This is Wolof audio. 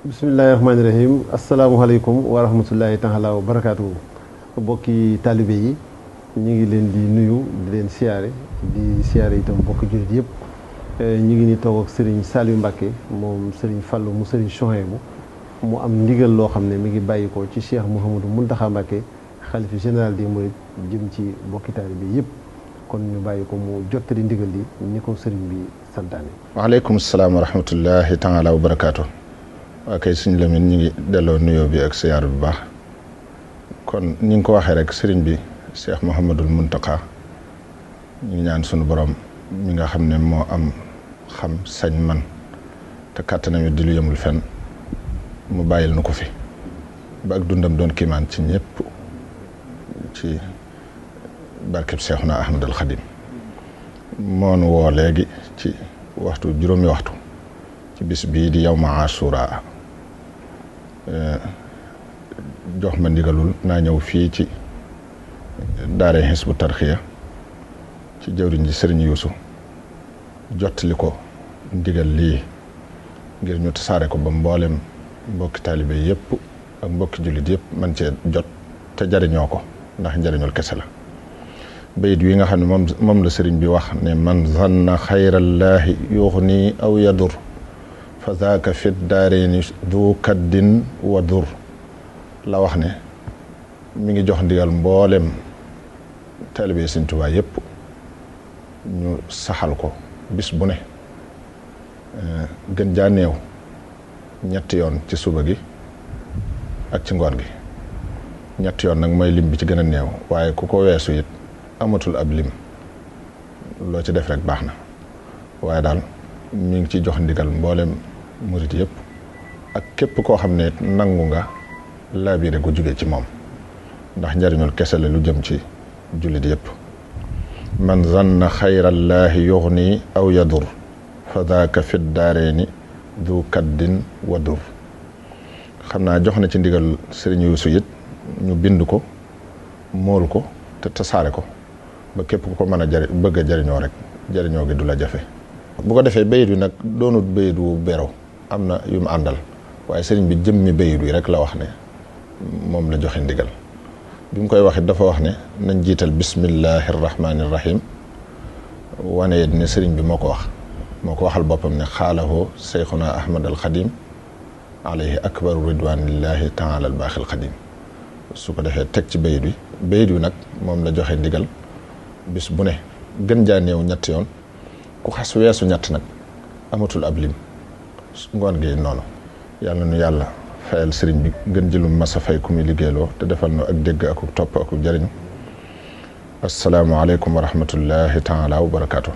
bismillahi rahmaani rahim asalaamaaleykum wa rahmatullahi taala wa barakaatu. Bokki taalibe yi ñu ngi leen di nuyu di leen siyaare itam bokki jullit yëpp. ñu ngi ni toog ak Serigne Saliou Mbacké moom Serigne Fallou mu Serigne Souhaïbou mu am ndigal loo xam ne mi ngi bàyyi ko ci Cheikh Mouhamadou Mountakha Mbacké xalifa général des mourides jëm ci bokki taalibe yëpp. kon ñu bàyyi ko mu jottali ndigal li ni ko Serigne bi santaane. waaleykum salaam wa rahmatullahi taala wa barakaatu. waa kay suñu Lamin ñu ngi delloo nuyoo bi ak siyaar bu baax kon ni nga ko waxee rek sëriñ bi Cheikh Mouhamadul Mountakha ñu ngi ñaan sunu borom mi nga xam ne moo am xam sañ man te kàttanam di lu yemul fenn mu bàyyil nu ko fi ba ak dundam doon kiimaan ci ñëpp ci barkeb Seexuna Ahmadul Xadim moonu woo léegi ci juróomi waxtu ci bis bii di yawma Ashura jox ma ndigalul naa ñëw fii ci daare Hizbut Tarqiyyah ci jëwriñ ji Sëriñ Yuusu jottali ko ndigal lii ngir ñu tasaare ko ba mboolem mbokki taalibe yëpp ak mbokki jullit yëpp man cee jot te jariñoo ko ndax njariñul kese la. bayit wi nga xam ne moom la sëriñ bi wax ne man zanna xayrallaahi yuxni aw yadur fa zaaka fit daareeni du kaddin wa dur la wax ne mi ngi jox ndigal mboolem taalibe Sëriñ Tuubaa yëpp ñu saxal ko bis bu ne gën jaa néew ñetti yoon ci suba gi ak ci ngoon gi ñetti yoon nag mooy lim bi ci gën a néew waaye ku ko weesu it amatul ab lim loo ci def rek baax na waaye daal mi ngi ci jox ndigal mboolem murit yëpp ak képp koo xam ne nangu nga laabire gu jóge ci moom ndax njariñul kese la lu jëm ci jullit yëpp man zanna xayrallaahi yuxni aw yadur fa daaka fit daareeni du kaddin wa dur xam naa jox na ci ndigal Sëriñ Yuusu it ñu bind ko mool ko te tasaare ko ba képp ku ko mën a bëgg a jariñoo rek jariñoo gi du la jafe bu ko defee bayit wi nag doonut bayit wu bero am na yu mu àndal waaye sëriñ bi jëmmi bayit wi rek la wax ne moom la joxe ndigal bi mu koy waxit dafa wax ne nañ jiital bismillahi rahmaani rahim wane it ne sëriñ bi moo ko waxal boppam ne xaalahoo seyxuna ahmad al xadim alayhi akbaru ridwanillahi taala al baaxil xadim su ko defee teg ci bayit wi nag moom la joxe ndigal bis bu ne gën jaa néew ñett yoon ku xas weesu ñett nag amatul ab lim ngoon gi noonu yàlla nu yàlla fayal sëriñ bi gën jëlum masa fay ku muy liggéeyloo te defal nu ak dégg ak topp ak jariñu assalaamu aleykum wa rahmatullahi taala wa barakaatu.